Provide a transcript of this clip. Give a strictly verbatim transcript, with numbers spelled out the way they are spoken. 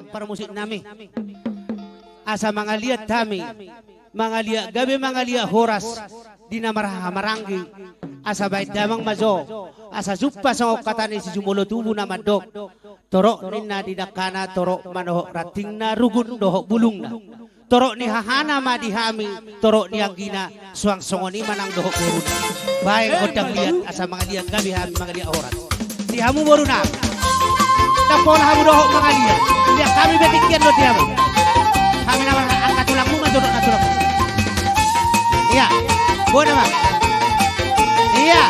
parmusik nami. Asa mangaliat hami, mangaliat gabe, mangaliat horas di na marhaha maranggi. Asa baen damang ma jo, asa jumpa songon hata ni si jumolo tubu na mandok: Torop ninna di dangkana, torop ma dohot rantingna, rugun dohot bulungna. Torop ni hahana ma di hami, torop ni anggina, suang songon i ma nang dohot boruna. Baen gondang liat asa mangaliat gabe hami, mangaliat horas. Di hamu boruna, ndang pola hamu dohot mangaliat. Liat hami pe tingki an do di hamu. Hami nama angka tulangmu ma jo dohot na tulangmu. Ia, bona ma. Ia.